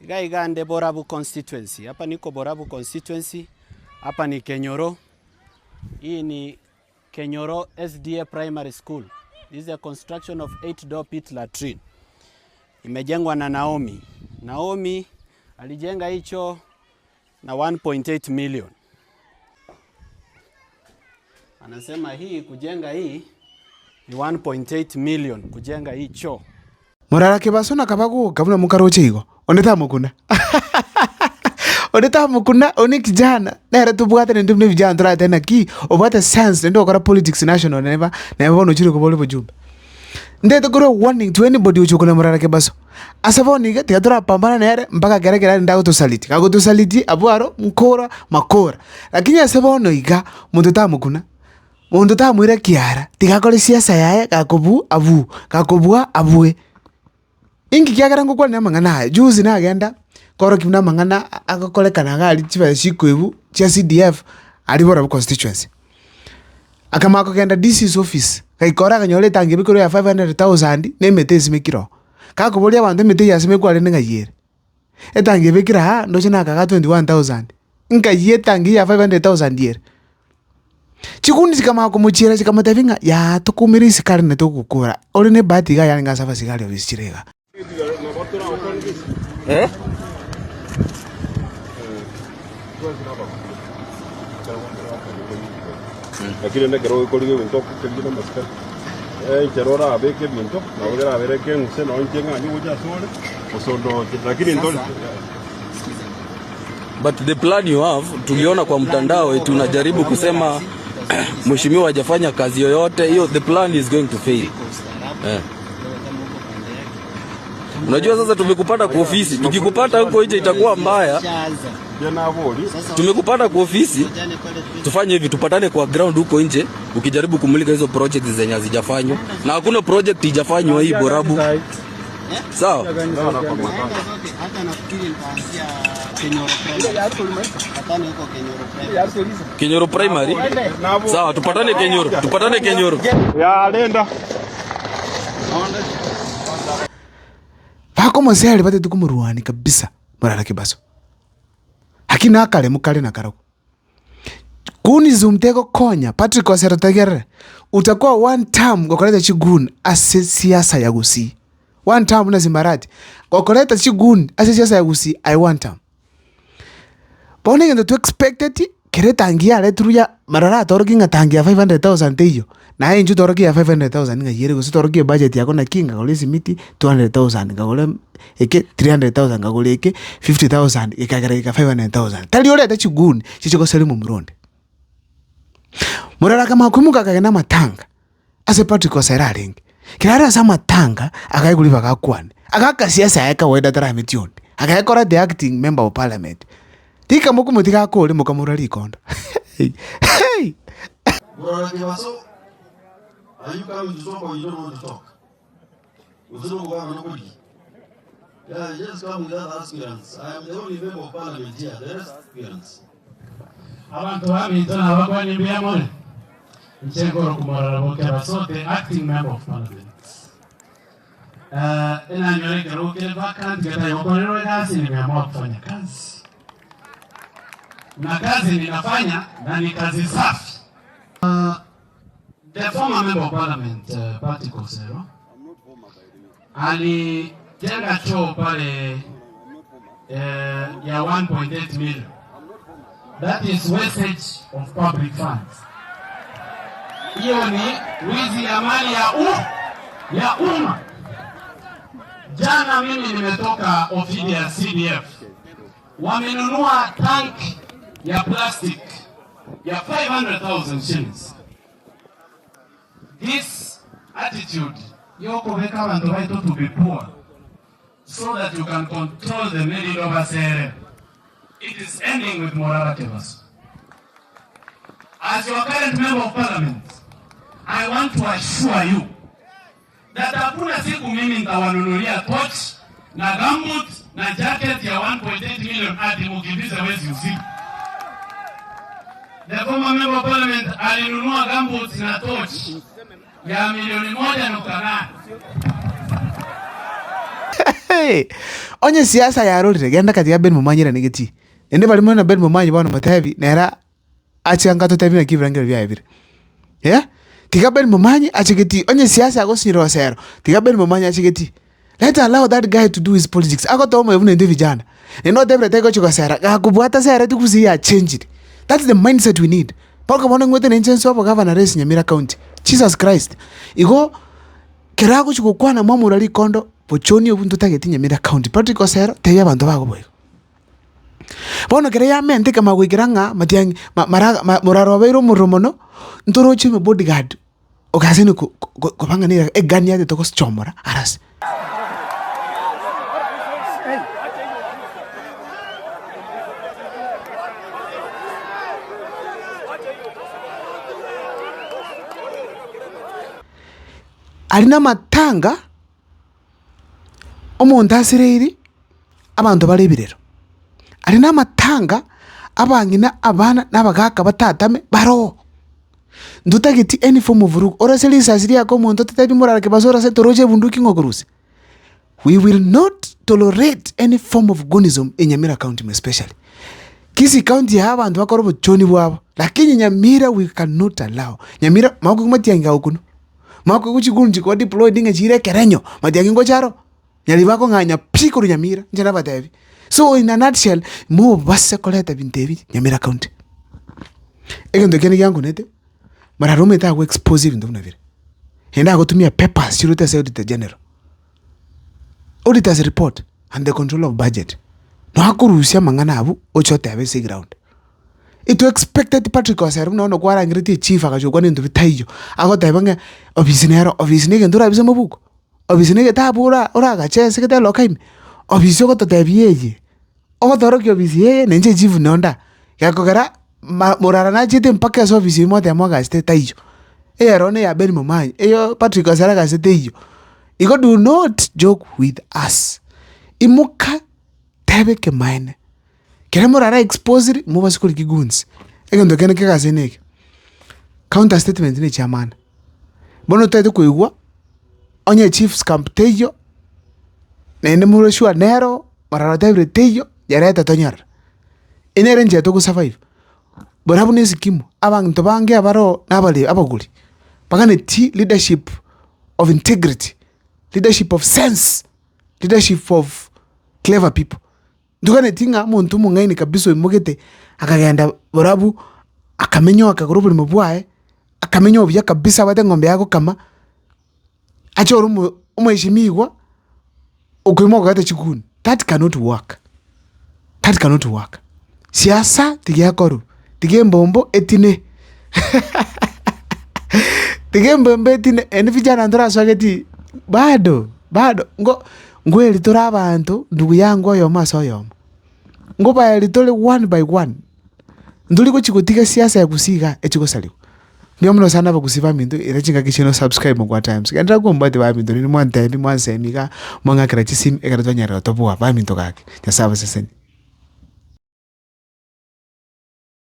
Iga iga nde Borabu constituency, hapa niko Borabu constituency, hapa ni Kenyoro, hii ni Kenyoro SDA Primary School. This is a construction of 8 door pit latrine. Imejengwa na Naomi. Naomi alijenga hicho na 1.8 million. Anasema hii kujenga hii ni 1.8 million kujenga hii choo. Morara kebaso na kabagoka buna mokaroche igo, onde tamokuna onde tamokuna one kijana nere tobwate naende buna ebijana toratebe naki obwate sense naende ogokora politics national neba neba bono ochire koba ore bojumbe. Ntagete korwa warning to anybody ocha okona morara kebaso, ase bono iga tiga torapambana nere mpaka ekero ekere arende agotosaliti, gagotosaliti abwo aro nkora makora. Lakini ase bono iga, monto tamokuna. Monto tamoira kiara, tiga akore siasa yaye gakobua abuu, gakobua abue. Inki kiagera ngokwanera amang'ana aya? Juzi nagenda korokia buna amang'ana agokorekana iga aria chibesa chikoibwa chia CDF aria Borabu constituency. Akamanya kogenda DC's office, gaika ore akanyora etangi ebekerwe ya 500,000 na emete esimekire oo. Gakoboria abanto emete eye yasimekwa arende ng'ai ere? Etangi ebekire aa ndoche nakaga 21,000, nkayia etangi ya 500,000 ere. Chikundi chikamanya komochiera chikamotebia ng'a yaa tokoumera isiko aria na togokora, ore na ebahati iga yarenge ase abasigari ofisi chire igaa. Lakini rende ekero okorigia ebinto okorigia na amasikani, enchera orabeke ebinto, nabo kerabere ekeng'use nonye inche ng'anye gocha asore, gose onde oche. Lakini ntori But the plan you have tuliona kwa mtandao eti unajaribu kusema mheshimiwa hajafanya kazi yoyote, hiyo the plan is going to fail. Eh. Unajua sasa tumekupata kwa ofisi, tukikupata huko nje itakuwa mbaya. Tumekupata kwa ofisi, tufanye hivi, tupatane kwa ground huko nje, ukijaribu kumulika hizo project zenye hazijafanywa, na hakuna project ijafanywa hii Borabu. Sawa. Kenyoro Primary. Sawa, tupatane Kenyoro, tupatane Kenyoro. Ya renda. Bakomoseria batete komorwania kabisa morara kebaso. Lakini nakaremu kare nakarokwo. Gooniism tegokonya, Patrick Osero tegerere, utakuwa one term gokoreta chigoon ase siasa ya Gusii. One term buna Simbarati, gokoreta chigoon ase siasa ya Gusii aye one term. Bono egento to expecteti, kere etangi yaretirwe ya marora atorokie ng'a tangi ya 500,000 teiyo, naye inchuo torokie ya 500,000 ng'ai ere gose torokie ebudget yako naki nkagora esimiti 200,000 nkagora eke 300,000 nkagora eke 50,000 gekagera geka 500,000. Tari orete chiguni chiche goseria omomura onde. Morara akamanya koimoka akagenda amatanga ase Patrick Osere arenge. Ekero are ase amatanga akaigwa ribaga akwane, agaka siasa yaye kawaida atarameti onde, agekora the acting member of parliament. Rika mokomotiga akore mokamorora rikondo hey! Morara kebaso, are you coming to talk or you don't want to talk? Gose nogokwana nokorigia? Yeah, just come with other aspirants. I am the only member of parliament here. The rest aspirants. Abanto baminto nabakwanie mbuya more? Inche nkorokwa Morara Bokebaso, the acting member of parliament. Eh, enanyora ekerogo kere vacant getari gokorerwa egasi, nimeamua kufanya kazi na kazi ninafanya na ni kazi safi. Uh, the former member of parliament uh, Patrick Osero alijenga choo pale eh, ya 1.8 million. That is wastage of public funds. Hiyo ni wizi ya mali ya u ya umma. Jana mimi nimetoka ofisi ya CDF, wamenunua tank ya plastic ya 500,000 shillings. This attitude yokobeka abanto baito to be poor so that you can control the middle of Asere. It is ending with Morara Kebaso. As your current member of parliament, I want to assure you that hakuna siku mimi nitawanunulia torch na gumboot na jacket ya 1.8 million ati mukimbize wezi usiku. The former member of parliament alinunua gumboots na torch ya milioni 1.8. Onye siasa yarorire, genda kati ya Ben Momanyi erane getii. Naende baria more na Ben Momanyi bono motebi nere ache anka atotebi naki ebirangero biaye bire. Eh, tiga Ben Momanyi ache getii, onye siasa agosinyire osero, tiga Ben Momanyi ache getii. Let allow that guy to do his politics, agotoa omoyo buna intwe vijana. Naende otebire tari gochia gosera, gakobwata sere tikusi yachenjire. That's the mindset we need. Mpaka bono ng'wete na inche nsoe obogavana race Nyamira county. Jesus Christ! Igo, kero agochia gokwana mwamorwa rikondo, bochoni obwo ntotageti Nyamira county. Patrick Osero, tebia abanto bago boigo. Bono ekero yamente ekamanya goikera ng'a matiang'i ma- mara ma moraro obeire omorero mono, ntoroche ime bodyguard ogasani ko- ko- koba ng'a nere egani yatete gosichomora arase. Aria namatanga. Omonto asireiri, abanto bare ebirero, aria namatanga, abang'ina, abana, na abagaka batatame baroo. Ntotageti any form of vurugu, ore ase risasi riake omonto ototebi morara kebaso ore ase toroche ebunduki ng'a okorusia. We will not tolerate any form of gunism in Nyamira county more especially. Kisii county yaa abanto bakore obochoni bwabo, lakini Nyamira we cannot allow. Nyamira, magokigwa matiang'i agokunwa. Makoigwa chiguni chikoba deployed ng'a chire ekerenyo, matiang'i ngocha aro, nyari bakong'anya pi korwa Nyamira, inche nabatebi. So in a nutshell, mobase koreta ebinto ebi Nyamira county. Egento ekia nigiankunete, mararo omanyete ago expose ebinto buna biria. Naende agotumia papers chirwete ase auditor general, auditor's report and the control of budget. Noakorusia amang'ana abwo, oche otebe ase eground. It expected Patrick Osero buna bono kwarangeretie echief agacha gokwana ebinto bitaiyo, agoteba ng'a ofisi nero, ofisi na egento orabise mobuko, ofisi na egetabu ora oragache ase egete eloka ime, ofisi ogototebia eye, ogotorokia ofisi eye na inche echief nonde aa. Gekogera ma morara nachete mpaka ase ofisi eywo mwateba mwagachete taiyo, eyero na eya Ben Momanyi, eyo Patrick Osero agachete teiyo. Igo do not joke with us, imoka teba ekemaene. Kere morara exposed, mobase korigia goons. Egento kende kegase neke, counter statement ne echiamana. Bono otagete koigwa, onye chiefs camp teiyo, naende more sure nero, morara otebire teiyo, yerete tonyorere. Eye nere enchera togo survive. Barabwo na esikimu, abanto bange abaroo nabare abagori, baganetie leadership of integrity, leadership of sense, leadership of clever people. Ntoganeti ng'a omonto omong'aini kabisa oimogete akagenda barabwo, akamenya akagora oboremo bwaye, akamenya obuya kabisa abwate eng'ombe yaye agokama, achore omo omoheshimiwa okoimoka kogeta chikuni, that cannot work, that cannot work. Siasa tiga ekorwe, tiga embombo etine tiga embombo etine, ende vijana ntorasoa bado bado ngo. Nkweri tore abanto ndugu yangu oyomo ase oyomo, ngobaeri tore one by one, ntori gochi gotiga siasa ya gusii igaa echi gosarigwa. Mbuya mono sana abagusii baminto ere chingaki chiaino subscribe mokwa times, genderera kombwatia baminto rende mwantebi mwansemi igaa, mwang'akera chisimi ekero twanyarire toboa baminto gaki, Nyasaye abasesenie.